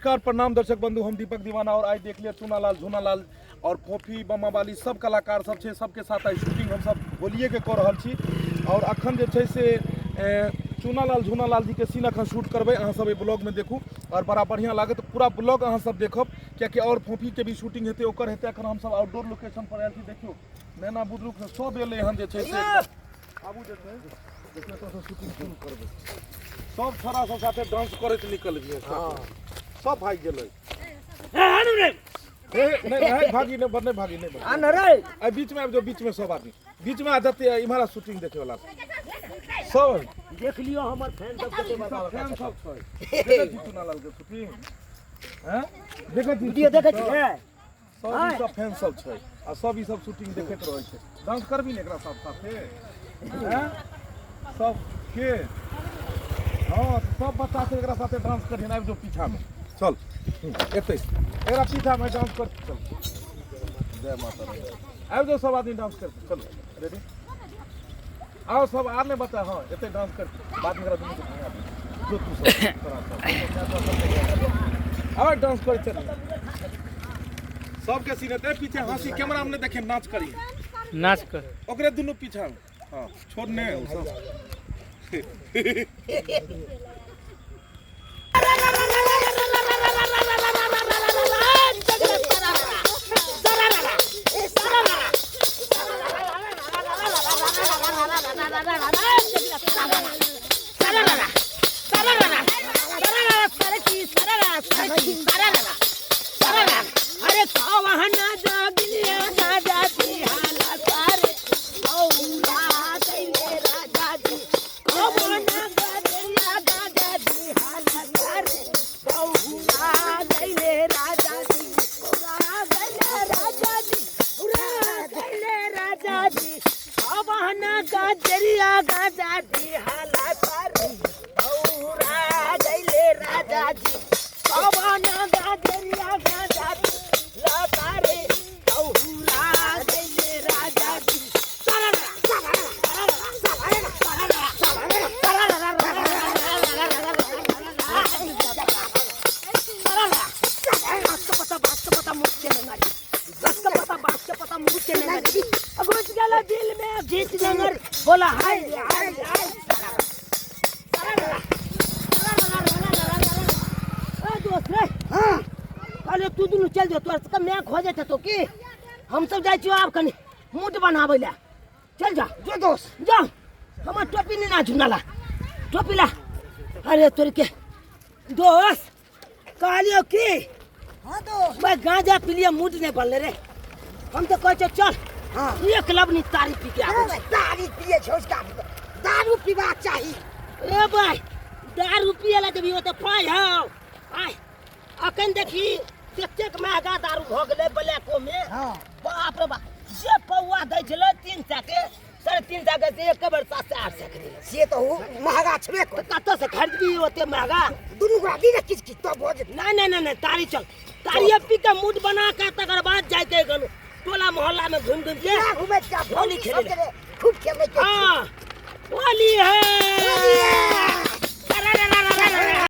नमस्कार प्रणाम दर्शक बंधु, हम दीपक दीवाना और आई देख लिया चुनालाल झुनालाल और फोफी बमा वाली सब कलाकार सब छै, सबके साथ आई शूटिंग हम सब होलिये के कऽ रहल छी। और अखन जे छै से चुनालाल झुनालाल जी के सीन अखन शूट करबै, अहाँ सब एहि ब्लॉग में देखू और बड़ा बढ़िया लागत। पूरा ब्लॉग अहाँ सब देखब, कियाकि और फोफी के भी शूटिंग हेतै, ओकर हेतै। अखन हम सब आउटडोर लोकेशन पर आयल छी। देखियौ नैना बुदरुक सब एलै हन जे छै से आबू जे छै देखियौ एतऽ सँ शूटिंग शुरू करबै। सब छोरा सब साथे डांस करैत निकलबियै, सब भागि गेलै। ए, नहीं नहीं भागी नहीं, नहीं भागी नहीं भागी। आन रे। आ बीच में आबि जाओ, बीच में सब आदमी बीच में आ जाते हैं। इम्हर शूटिंग देखे वाला सब देख लियो, हमर फैन सब कते सब फैन सब छै। देखै छी चुनालाल के शूटिंग? हैं, देखै छी? वीडियो देखै छी? सब ई सब फैन सब छै आ सब ई सब शूटिंग देखैत रहै छै। डांस करबी ने एकरा सब साथे? हैं, सब के हाँ, सब बच्चा सब एकरा साथे डांस करिहन। आबि जाओ पीछा में, चल एतै एकरा पीछा में डांस कर, चल। जय माता दी। आबि जाओ सब आदमी डांस कर, चलो रेडी। आओ सब आर ने बता। हाँ एतै डांस कर, बाद में एकरा दुनू के भगा दे। जो तू सब तोरा सब आओ डांस कर, चल सबके सीन हेतै पीछे। हंसी कैमरा में देखे, नाच करी, नाच कर ओकरे दुनू पीछा में। हाँ छोड़ ने उ सब। अरे कवहना जागिलिया राजा जी हाला सारे औरा दैले राजा जी, कवहना गजरिया राजा जी हाला सारे औरा दैले राजा जी, औरा दैले राजा जी, औरा दैले राजा जी, कवहना गजरिया राजा जी हाला सारे औरा दैले राजा जी, कवहना गजरिया राजा जी लतारे औरा दैले राजा जी। घुस गेला दिल में जीत नंगर बोला हाय हाय हाय। दोस्त रे, हाँ अरे तू दुनू चल जो, तोरा सबके मैं खो जेते तो की हम सब जाइ छियो आब कनी मूड बनाबै ला। चल जा जो दोस्त जा, हमर टोपी नहीं ना झुनाला, टोपी ला। अरे तोर के दोस्त कहलियो की? हाँ दोस्त, मैं गांजा पी लिया, मूड नहीं बनले रे। हम तो कहै छियो चल। हाँ। एक लवनी तारी पी के आबै छी। तारी पिए छौ उसका, दारू पीबाक चाही। ए भाई दारू पिए ला देबी ओते पाइ हौ। आइ अखन देखी कतेक महगा दारू भऽ गेलै ब्लैको में। हाँ। बाप रे बाप, जे पौआ दै छलै 300 के, 350 के, से एक बेर 700 800 के देलक। से तऽ ओ महगा छेबे तऽ कतऽ से खरीदबी ओते महगा? दुनू गोरा दी ने किछु किछु तब भऽ जेतै। नहीं नहीं नहीं नहीं, तारी चल, तारी पी के मूड बना के तकर बाद जाके गनु टोला मोहल्ला में घूम घूम के ना घूमे के होली खेले। खूब खेले के। हाँ होली है, होली है।